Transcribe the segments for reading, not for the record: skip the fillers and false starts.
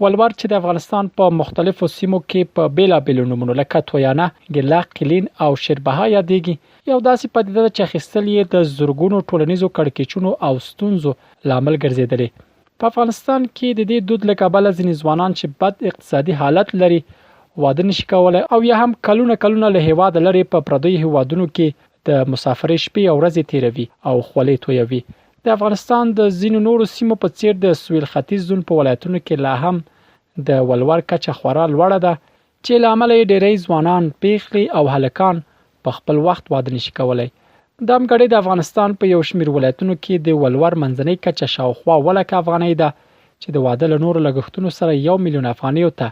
ولور چې د افغانستان په مختلفو سیمو کې په بېلابېلو نومونو لکه تویانه، ګله، قلین او شیربها یادېږي، یو داسې پدیده ده چې اخیستل یې د زرګونو ټولنیزو کړکېچونو او ستونزو لامل ګرځېدلې. په افغانستان کې د دې دود له کبله ځینې ځوانان چې بد اقتصادي حالت لري، واده نشي کولای او یا هم کلونه کلونه له هېواده لرې په پردیو هېوادونو کې د مسافرۍ شپې او ورځې تېروي او خولې تویوي. د افغانستان د ځینو نورو سیمو په څیر د سویل ختیځ زون په ولایتونو کې لا هم د ولور کچه خورا لوړه ده چې له امله یې ډیری ځوانان، پیغلې او هلکان په خپل وخت واده نشي کولای. دمګړۍ د افغانستان په یو شمیر ولایتونو کې د ولور منځنۍ کچه شاوخوا اووه لکه افغانۍ ده چې د واده له نورو لګښتونو سره یو میلیون افغانیو ته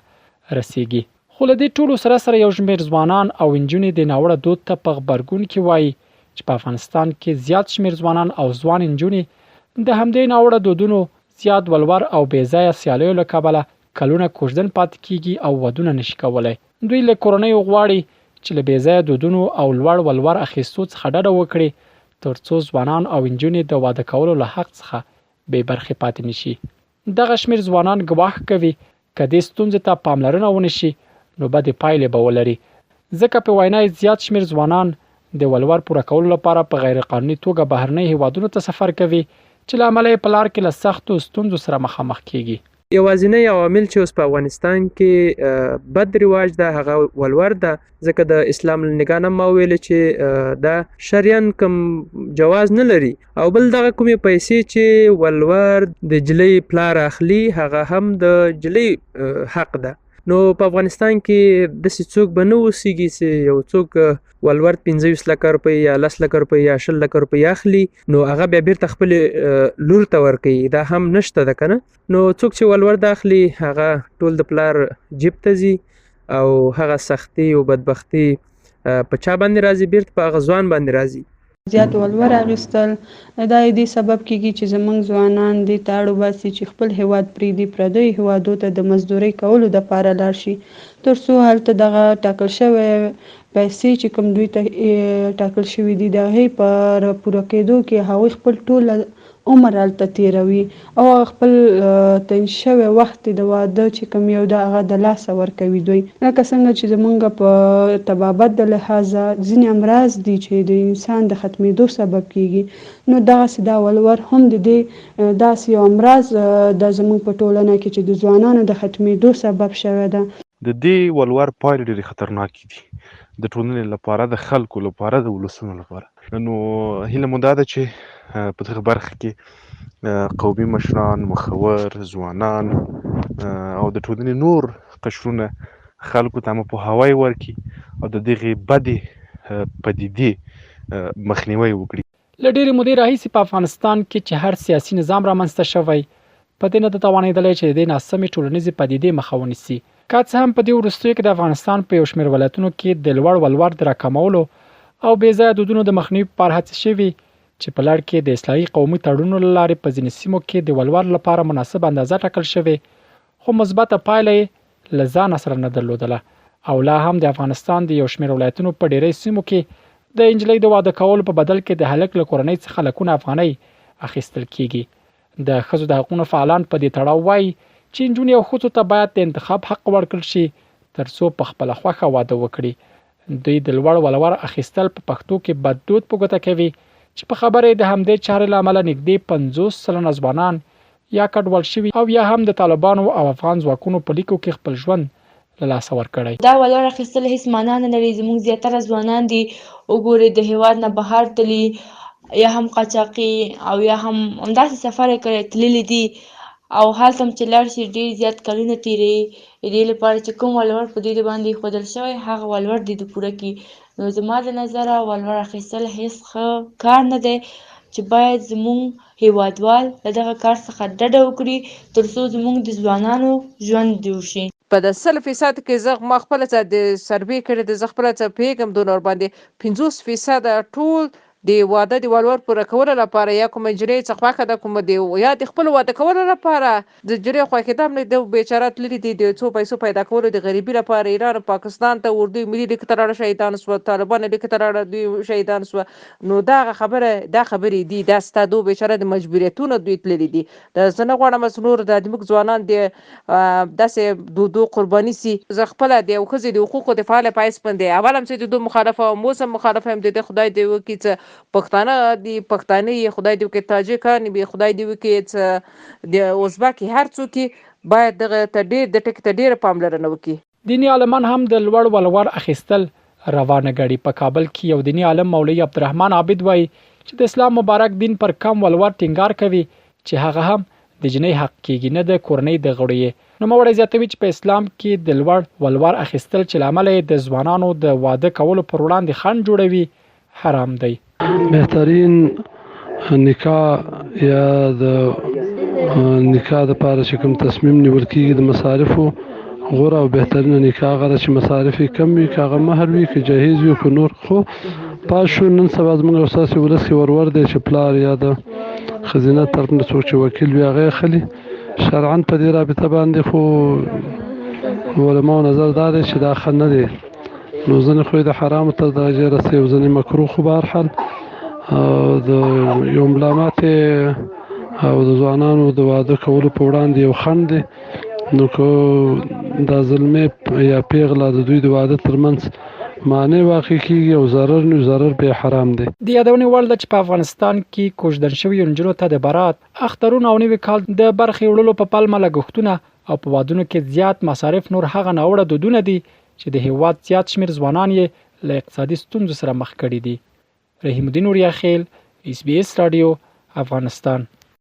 رسیږي. خو له دې ټولو سره سره یو شمېر ځوانان او نجونې دې ناوړه دود ته په غبرګون کې وايي چې په افغانستان کې زیات شمېر ځوانان او ځوانې نجونې د همدې ناوړه دودونو، زیات ولور او بې ځایه سیالیو له کبله کلونه کوژدن پاتې کېږي او ودونه نه شي کولی. دوی له کورنیو غواړي چې له بې ځایه دودونو او لوړ ولور اخیستو څخه ډډه وکړي ترڅو ځوانان او نجونې د واده کولو له حق څخه بې برخې پاتې نه شي. دغه شمېر ځوانان ګواښ کوي که دې ستونزې ته پاملرنه ونه شي نو بدې پایلې به ولري ځکه په وینا یې زیات شمېر ځوانان د ولور پوره کولو لپاره په غیرقانوني توګه بهرنیو هېوادونو ته سفر کوي چې له امله یې په لار کې له سختو ستونزو سره مخامخ کېږي. یوازینی عوامل چې اوس په افغانستان کې بد رواج ده هغه ولور ده ځکه د اسلام له نګاه نه ما ویل چې دا شرعاً کوم جواز نه لري او بل دغه کومې پیسې چې ولور د جلۍ پلار اخلي هغه هم د جلۍ حق ده نو په افغانستان کې داسې څوک به نه اوسېږي چې یو څوک ولور 25 لکه روپۍ یا 10 لکه روپۍ یا 20 لکه روپۍ اخلي نو هغه بیا بیرته خپل لور ته ورکوي دا هم نشته ده کنه نو څوک چې ولور اخلي هغه ټول د پلار جیب ته ځي او هغه سختي او بدبختي په چا باندې راځي بیرته په هغه ځوان باندې راځي. زیات ولور اخیستل دا یې دې سبب کیږي چې زمونږ ځوانان دې ته اړ وباسي چې خپل هیواد پریږدي پردیو هیوادو ته د مزدورۍ کولو دپاره لاړ شي تر څو هلته دغه ټاکل شوی پیسې چې کوم دوی ته ټاکل شوي دي د هغې په پوره کیدو کې هغوی خپل ټوله عمر هلته تیروي او هغه خپل تعین شوی وخت د واده چې کوم یو ده هغه د لاسه ورکوي دوی لکه څنګه چې زمونږ په طبابت د لحاظه ځینې امراض دي چې د انسان د ختمیدو سبب کیږي نو دغسې دا ولور هم د دې داسې یو امراض ده زمونږ په ټولنه کې چې د ځوانانو د ختمیدو سبب شوی ده. د دې ولور پایلې ډېرې خطرناکې دي د ټولنې لپاره، د خلکو لپاره، د ولسونو لپاره. نو هیله مو دا ده چې په دغه برخه کې قومي مشران، مخور، ځوانان او د ټولنې نور قشرونه خلکو ته پوهاوی ورکړي او د دغې بدې پدیدې مخنیوی وکړي. له ډېرې مودې راهیسې په افغانستان کې چې هر سیاسي نظام رامنځته شوی، په دې نه ده توانېدلی چې د دې ناسمې ټولنیزې پدیدې مخه ونیسي. که څه هم په دې وروستیو کې د افغانستان په یو شمېر ولایتونو کې د لوړ ولور د راکمولو او بې ځایه دودونو د مخنیوي په پار هڅې شوي چې په لړ کې د اصلاحي قومي تړونونو له لارې په ځینې سیمو کې د ولور لپاره مناسبه اندازه ټاکل شوې، خو مثبته پایله یې له ځانه سره نه درلودله او لا هم د افغانستان د یو شمېر ولایتونو په ډېری سیمو کې د انجلۍ د واده کولو په بدل کې د هلک له کورنۍ څخه لکونه افغانۍ اخیستل کېږي. د ښځو د حقونو فعالان په دې تړاو وايي چې نجونې او ښځو ته باید د انتخاب حق ورکړل شي ترڅو په خپله خوښه واده وکړي. دوی د لوړ ولور اخیستل په پښتو کې بد دود په ګوته کوي چې په خبره یې د همدې چارې له امله نږدې 50% ځوانان یا کډوال شوي او یا هم د طالبانو او افغان ځواکونو په لیکو کې خپل ژوند له لاسه ورکړی. دا ولور اخیستل هیڅ معنا نه لري، زموږ زیاتره ځوانان دي وګورئ د هیواد نه بهر تللي یا هم قاچاقي او یا هم همداسې سفر یې کړی تللي دي او هلته هم چې لاړ شي ډېر زیات کلونه تېروي د دې لپاره چې کوم ولور په دوی باندې ایښودل شوی هغه ولور دې پوره کړي. نو زما د نظره ولور اخیستل هیڅ ښه کار نه دی چې باید زموږ هیوادوال له دغه کار څخه ډډه وکړي تر څو زموږ د ځوانانو ژوند جوړ شي. په د 100 فیصد کې زه ما خپله څه د سروې کړې ده زه خپله څه پوهېږم دونه ورباندې 50 فیصده ټول د واده د ولور پوره کولو لپاره یا کومه نجلۍ څه خوښه ده کومه د یا د خپل واده کولو لپاره د نجلۍ خوښېده هم نه ده بیچاره تللي دي د څو پیسو پیدا کولو د غریبي لپاره ایران او پاکستان ته اردو ملي لیکې ته لاړه شهیدان سوه طالبانو لیکې ته لاړه دوی شهیدان سوه نو دا هغه خبره دا خبرې دي دا ستا دو بیچاره د مجبوریتونو دوی تللي دي دا زه نه غواړم چې نور د زموږ ځوانان د داسې دودو قرباني سي. زه خپله د یو ښځې د حقوقو د فعالې په حیث باندې اول هم چې د دوی مخالفه وم اوس هم مخالفه یم د دې خدای دې وکړي څه پښتانه دي پښتانه یې خدای دې وکړي تاجکان وي خدای دې وکړي څه د ازبک هر څوک باید دغه ته ډیر د ټکي ته ډیره پاملرنه وکړي. دیني عالمان هم د لوړ ولور اخیستل روا نه ګڼي. په کابل کې یو دیني عالم مولوي عبدالرحمن عابد وايي چې د اسلام مبارک دین پر کم ولور ټینګار کوي چې هغه هم د جینۍ حق کېږي نه د کورنۍ د غړو یې. نوموړی زیاتوي چې په اسلام کې د لوړ ولور اخیستل چې له امله یې د ځوانانو د واده کولو پر وړاندې خنډ جوړوي، حرام دی. بهترین نکاح یا د نکاح د پاره چې کوم تصمیم نیول کیږي د مصارفو غوره او بهترینه نکاح هغه ده چې مصارف یې کم وي، که هغه مهر وي، که جهیز وي، که نور. خو پاس شو نن سبا زموږ او ستاسې ولس کې ورور دی چې پلار یا د ښځینه طرف نه څوک چې وکیل وي هغه یې اخلي. شرعاً په دې رابطه باندې خو علماو نظر دا دی چې دا ښه نه دی. نو ځینې خو یې د حرامو تر درجې رسوي او ځینې مکروه، خو بهرحال د یو ملامتې او د ځوانانو د واده کولو په وړاندې یو خنډ دی. نو که دا زلمی یا پیغله د دوی د واده ترمنځ مانع واقع کیږي او ضرر، نو ضرر به حرام دی. د یادونې وړ ده چې په افغانستان کې کوژدن شویو نجونو ته د برات، اخترونو او نوي کال د برخې وړلو په پلمه لګښتونه او په وادونو کې زیات مصارف نور هغه ناوړه دودونه دي چې د هېواد زیات شمېر ځوانان یې له اقتصادي ستونزو سره مخ کړي دي. رحیم الدین اوریاخېل، اس بي اس راډیو، افغانستان.